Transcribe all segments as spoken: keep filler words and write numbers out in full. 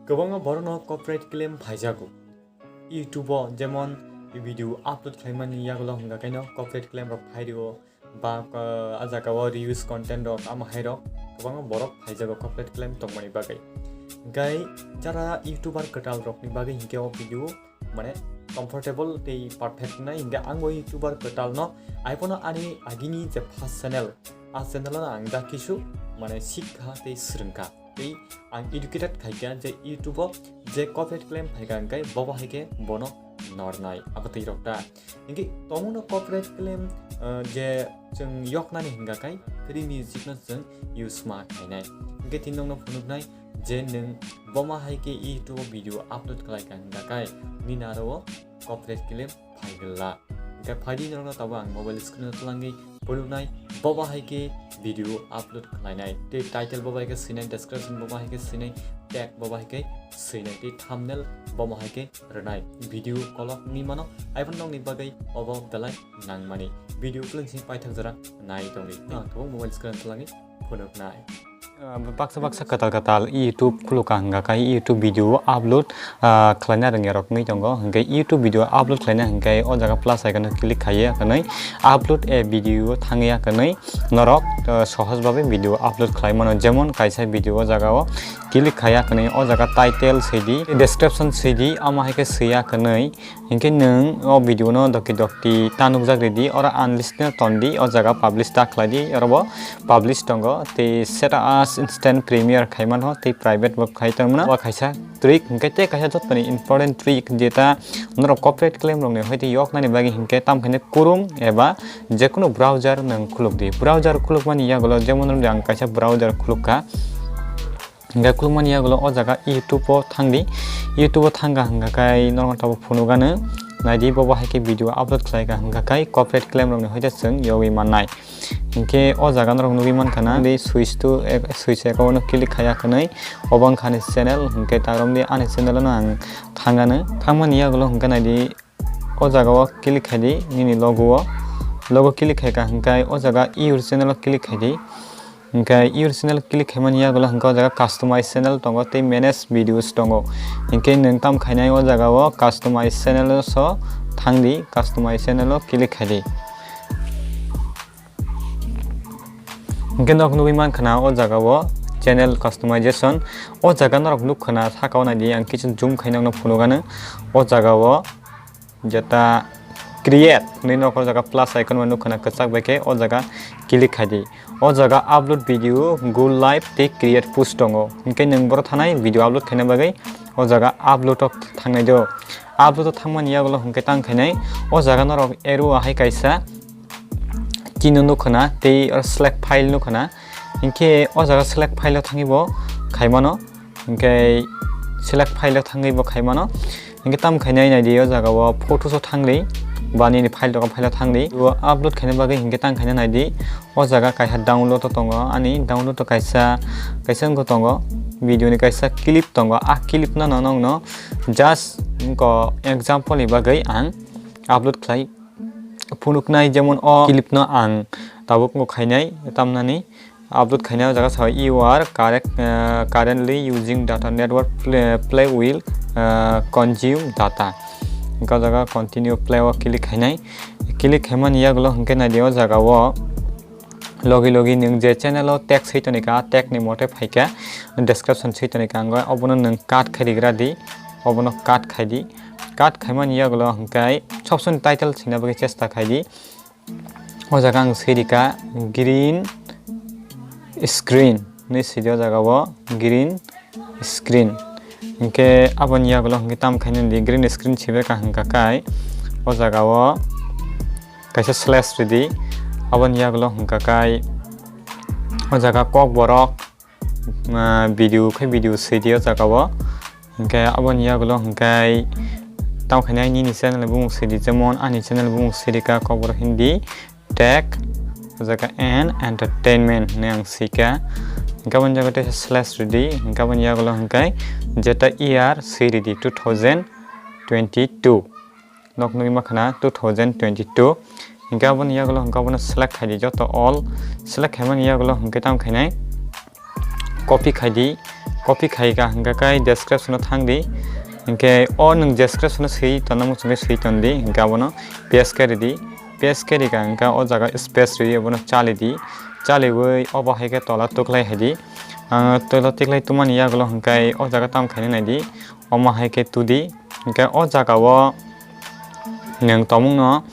Kwbangma borokno copyright claim phaijago. YouTube-o jemon video upload khlaimani yagulo hwnga kaino copyright claim rok phai rio, ba, ah, a jagao reuse content rok ama hai rok kwbangma borok phaijago copyright claim tongmani bagwi. Hwnkhe jara YouTuber kwtal rokni bagwi hinkhe o video mane comfortable tei perfect wngnai, hingke ang bo YouTuber kwtal no, ai phano ani agini je first channel, a channel o ang da kisu mane sikha tei swrwngkha, tei ang educated khaikha je YouTube o je copyright claim phaikha hingke bobo haike bono nornai abo tei rok ta. Hingke tongmano copyright claim, eh, je chwng yoknani hingka kai free music no chwng use ma khainai. Hingke tin nokno phunuknai je nwng boma hai khe YouTube o video upload khlai kha hingka kai nini aro o copyright claim phai gela. Hingke phaidi norokno tabo ang mobile screen o twlangwi phunuknai boma hai khe video upload khlainai. Tei title boma hai khe swinai, description boma hai khe swinai, tag boma hai khe swinai, tei thumbnail boma hai khe rwnai. Video kolok wngwi mano, ai phano nokni bagwi obo belai nangmani. Video kwlwng simi paithak jora nai tongdi. Ang tabuk mobile screen twlangwi phunuknai. Ah, baksa baksa kwtal kwtal YouTube khulukha hwnkha khe YouTube video upload, ah, khlaina rwngya rok wngwi tongo. Hwnkhe YouTube video upload khlaina hwnkhe o jaga plus icon o click khaiya hwnwi upload a video thangya hwnwi norok, ah, sohoj bhabe video upload khlai mano. Jemon kaisa video o jaga o click khaiya hwnwi o jaga title sidi, description sidi, amo hai khe swiya hwnwi. Hinkhe nwng o video no dokti dokti ta nukjak ridi, oro unlist no ton di, o jaga publish ta khlai di, oro bo publish tongo, tei set as instant premiere khai mano, tei private bo khai tong mano. Bo kaisa trick, hinkhe tei kaisa jotoni important trick, jeta norok copyright claim rok ni hoite yok nani bagwi hinkhe tam khaine Chrome eba jekunu browser nwng khuluk di. Browser khuluk mani yagulo jemon ang kaisa browser khuluk kha. Hingke khulukmani yagulo o jaga YouTube o thangdi, YouTube o thangkha hingka khe norok tabuk phunukgano naidi, bobo hai khe video upload khlaikha hingka khe copyright claim rokni hoite chwng yogwi mannai. Hinkhe o jaga norok nugwi mankha na, di switch to, switch account no click khaiya hwnwi obo wngkha ani channel, hinkhe ta romdi ani channel no ang thangano, thangmani yagulo hingke naidi. O jaga o click khai di, nini logo o, logo click khai kha hingkhe o jaga your channel o click khai di. Hingkhe your channel click khaimani yagulo hingkhe o jaga customize channel tongo tei manage videos tongo. Hinkhe nwng tam khainai o jaga o customize channel o so thang di, customize channel o click khai di. Hingke nok nugwi mankha na o jaga o channel customization. O jaga norok nukha na saka o naidi, ang kisu zoom khai nokno phunukgano. O jaga o jeta create hinwi nok o jaga plus icon bo nukha na kwchak bai khe o jaga click khai di. O jaga upload video, go live tei create post tongo. Hingke nwng boro thanai video upload khaina bagwi o jaga upload o thangnai do. Upload o thangmani yagulo hingke tang khainai o jaga norok arrow o hai kaisa chini nukha na tei oro select file nukha na, hinkhe o jaga select file o thangwi bo khaimano, hinkhe select file o thangwi bo khaimano, hinkhe tam khainai naidi o jaga o photos o thangdi ba nini file rok o file o thangdi o upload khaina bagwi hinkhe tang khaina naidi o jaga kaisa download o tongo, ani download o kaisa kaisa wngkha tongo video ni kaisa clip tongo, a clip no no nokno just wngkha example ni bagwi ang upload khlai phunuknai, jemon o clip no ang tabuk no khainai tamnani upload khainai o jaga sao you are correct, uh, currently using data network play, play will, uh, consume data. Hingke o jaga continue play o click khainai, click khaimani yagulo hingke naidi o jaga o logi logi nwng je channel o tag swi tonika, tag ni mote phaikha description swi tonika, ang obono nwng cut khai rigra di, obono cut khai di. Cut khaimani yagulo hingke sob somoi title swina bagwi chesta khai di. O jaga ang swi rika green screen hinwi swi di o jaga o green screen. Hinkhe aboni yagulo hinkhe tam khainani di green screen sibeka hingka kai o jaga o kaisa slash ridi. Aboni yagulo hingka kai o jaga kokborok ah, video khe video swi di o jaga o. Hinkhe aboni yagulo hinkhe tamo khainai nini channel ni bumung swi di, jemon ani channel ni bumung swi rika Kokborok Hindi Tech, o jaga and Entertainment hinwi ang swika. Hinkhe aboni jaga teisa slash ridi, hinkhe aboni yagulo hinkhe jeta year swi ridi two thousand twenty-two. Nok nugwi mankha na two thousand twenty-two. Hinkhe aboni yagulo hinkhe abono select khaidi joto all. Select khaimani yagulo hinkhe tamo khainai copy khaidi. copy khai ka hingka kai description o thang di. Hingke o nwng description o swi tonna muchungke swi ton di, hingke abono paste khe ridi. Paste khe rika hingka o jaga space rwi abono chali di. Chaliwi obo hai khe tola tuklai hai di. Ah, tola tuklai tumani yagulo hingkai o jaga tam khainai nai di. Omo hai khe tudi. Hingke o jaga o nwng tomung no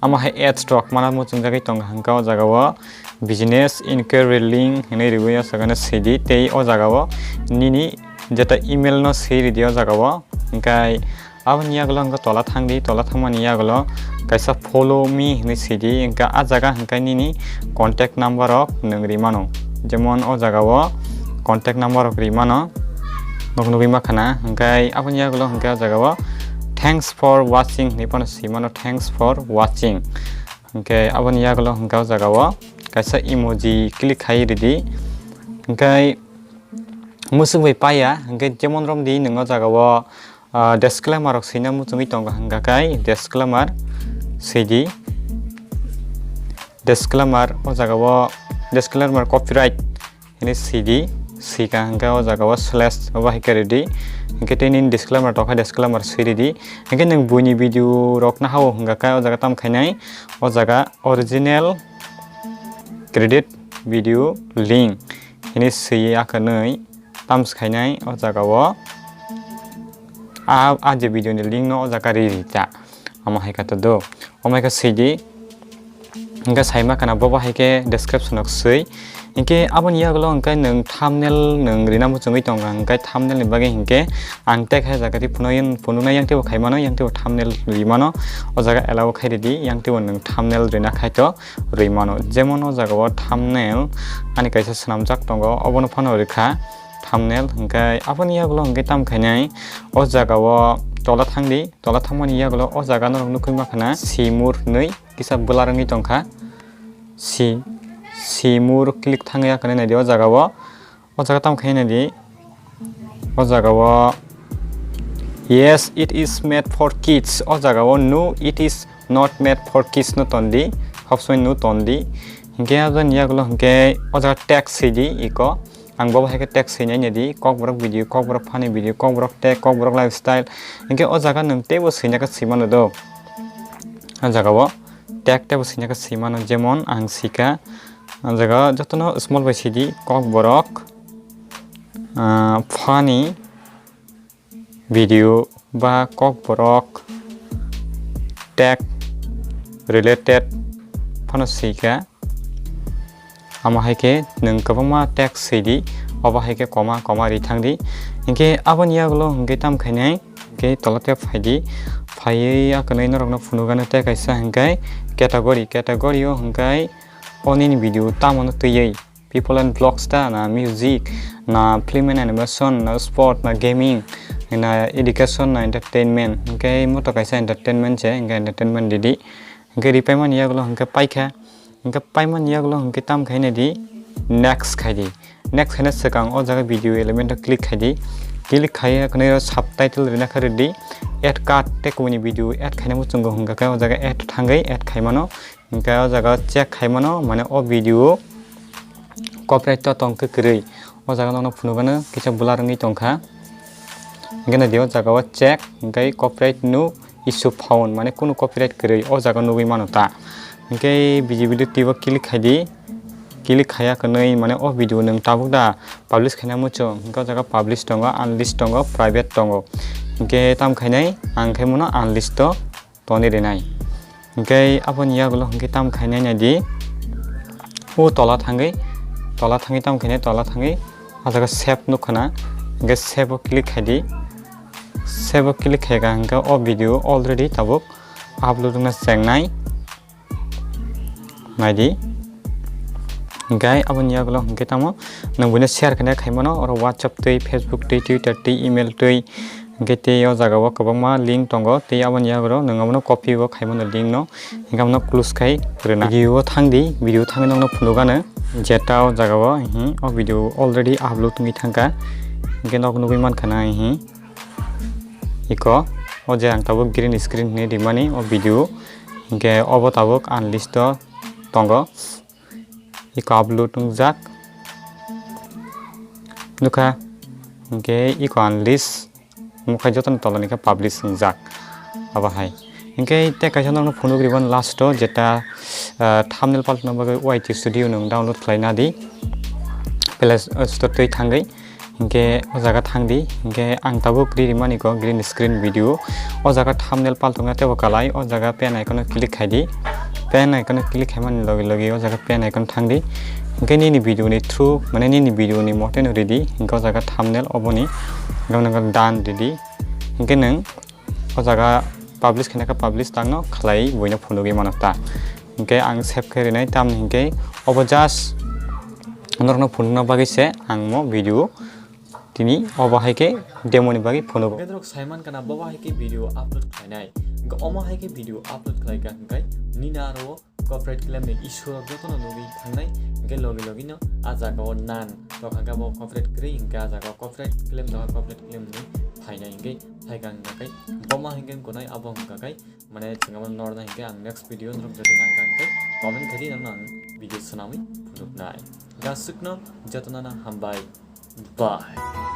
amo hai ads rok mana muchungjagwi tongo hingke o jaga o business inquiry link hinui riwi o jaga no sidi tei o jaga o nini jeta email no swi ridi o jaga o. Hingke aboni yagulo hingke tola thangdi, tola thangmani yagulo kaisa follow me hinui sidi, hingke a jaga hingke nini contact number rok nwng rimano, jemon o jaga o contact number rok rimano. Nok nugwi makhana, hingke aboni yagulo hingke o jaga o thanks for watching hinui phano swimano, thanks for watching. Hingke aboni yagulo hingke o jaga o kaisa emoji click khai ridi. Hingke musuk bai paya, hingke jemon romdi nwng o jaga o, ah, disclaimer rok swina muchungwi tongo hingka kai disclaimer swidi. Disclaimer o jaga o disclaimer copyright hinui sidi, sika hingke o jaga o slash obo hai khe ridi. Hingke tei nini disclaimer tokha, disclaimer swi ridi. Hingke nwng buini video rok nahao hingka kai o jaga tam khainai, o jaga original credit video link hinui swi ya khe nui tam khainai o jaga o. A, a je video ni link no o jaga ri rita. Amo hai khe to do. Omo hai khe sidi. Hingke saima khana bobo hai khe description o swi. Hingke aboni yagulo hingke nwng thumbnail nwng rina muchungwi tongo, hingke thumbnail ni bagwi hingke ang tag hai jaga ri phunuknai yang teibo khaimano, yang teibo thumbnail rimano. O jaga allow khai ridi, yang teibo nwng thumbnail rina khai to rwi mano. Jemon o jaga o thumbnail ani kaisa swnamjak tongo, obono phano rikha thumbnail. Hingke aboni yagulo hingke tam khainai o jaga o tola thangdi, tola thangmani yagulo o jaga norok nukwi makhana simur hinui kisa bwlar wngwi tongkha. Si, simur click thangwi ya khe naidi o jaga o. O jaga tamo khe naidi. O jaga o, "Yes, it is made for kids." O jaga o, "No, it is not made for kids" no tondi. Hopsoi no tondi. Hingke aboni yagulo hingke o jaga tag sidi iko. Ang bobo hai khe tag swinai naidi, Kokborok video, Kokborok funny video, Kokborok tag, Kokborok lifestyle. Hingke o jaga nwng teibo swina khe swimano do. O jaga o tag teibo swina khe swimano, jemon ang sika, o jaga jotono small bai sidi, Kokborok, ah, funny video ba Kokborok tag related phano sika. Amo hai khe nwng kwbangma tag sidi, obo hai khe koma koma ri thangdi. Hinkhe aboni yagulo hinkhe tam khainai, hinkhe tola tei phaidi. Phaiwi a kwnwi norokno phunukgano tei kaisa hinkhe category, category o hinkhe o nini video tamo no twiwi, people and vlogs ta, na music, na film and animation, na sport, na gaming, na education, na entertainment. Hinkhe moto kaisa entertainment se, hinkhe entertainment didi. Hinkhe ripaimani yagulo hinkhe paikha. Hinkhe paimani yagulo hinkhe tam khainai di, next khaidi. Next khaina swkang o jaga video element o click khaidi. Click khaiya kwnwi o subtitle rina kha rwdi. Add card tei kubuni video add khaina muchungo hinkhe o jaga add thangwi add khaimano. Hinkhe o jaga check khaimano, mane o video copyright to tong khe kwrwi. O jaga nono phunukgano kisa blur wngwi tongkha. Hinkhe naidi o jaga o check, hinkhe copyright no issue found, mane kunu copyright kwrwi o jaga nugwi mano ta. Hinkhe video video twibo click khaidi, click khaiya kwnwi mane o video nwng tabuk da publish khaina muchung, hinkhe o jaga publish tongo, unlist tongo, private tongo. Hinkhe tam khainai ang khe mono unlist o toni rinai. Hinkhe aboni yagulo hinkhe tam khainai naidi. O tola thangwi, tola thangwi tam khainai, tola thangwi o jaga save nukkhana. Hinkhe save o click khaidi. Save o click khaikha hinkhe o video already tabuk upload wngna chengnai. Naidi. Hinkhe aboni yagulo hinkhe tamo nwng buino share khaina khaimano, oro WhatsApp twi, Facebook twi, Twitter twi, email twi. Hinkhe tei o jaga o kwbangma link tongo, tei aboni yagulo nwng abono copy bo khaimano link no, hinkhe abono close khai rwna. Video o thangdi, video o thangwi nokno phunukgano jeta o jaga o, hihi, o video already upload wngwi thangkha, hinkhe nok nugwi mankha na, hihi. Iko, o je ang tabuk green screen hinwi rimani o video, hinkhe obo tabuk unlist o tongo. Iko upload wngjak. Nukha, Hinkhe iko unlist, omo khai jotoni tola ni khe publish wngjak abo hai. Hinkhe tei kaisa norokno phunuk ribani last o jeta, ah, thumbnail paltona bagwi Y T Studio nwng download khlai nadi. Play Store twi thangwi hinkhe o jaga thangdi, hinkhe ang tabuk ri rimani kok green screen video. O jaga thumbnail paltongna teibo kalai, o jaga pen icon o click khaidi. Pen icon o click khaimani logi logi o jaga pen icon thangdi. Hinkhe nini video ni through, mane nini video ni mote no ridi, hinkhe o jaga thumbnail oboni, hinkhe nang done ridi. Hinkhe nwng o jaga publish khaina khe publish tangno khlai buino phunugwi mano ta. Hinkhe ang save khe rinai, tamni hinkhe obo just norokno phunukna bagwi se ang mo video tini obo hai khe demo ni bagwi phunugo. Hinkhe norok saiman kana bobo hai khe video upload khlainai. Hinkhe omo hai khe video upload khlai kha hinkhe nini aro copyright claim ni issue rok jotono nugwi thangnai, hinkhe logi logi no a jaga o nang tokha khe bo copyright kwrwi, hinkhe a jaga o copyright claim tokha, copyright claim ni phainai, hinkhe phaikha hinkhe bomo hinkhe gonai abo hinkhe mane chwngno norna hinkhe ang next video norok jodi nang kha hinkhe comment khaidi norokno ang video swnamwi phunuknai. Gasukno jotono hambai. Bye.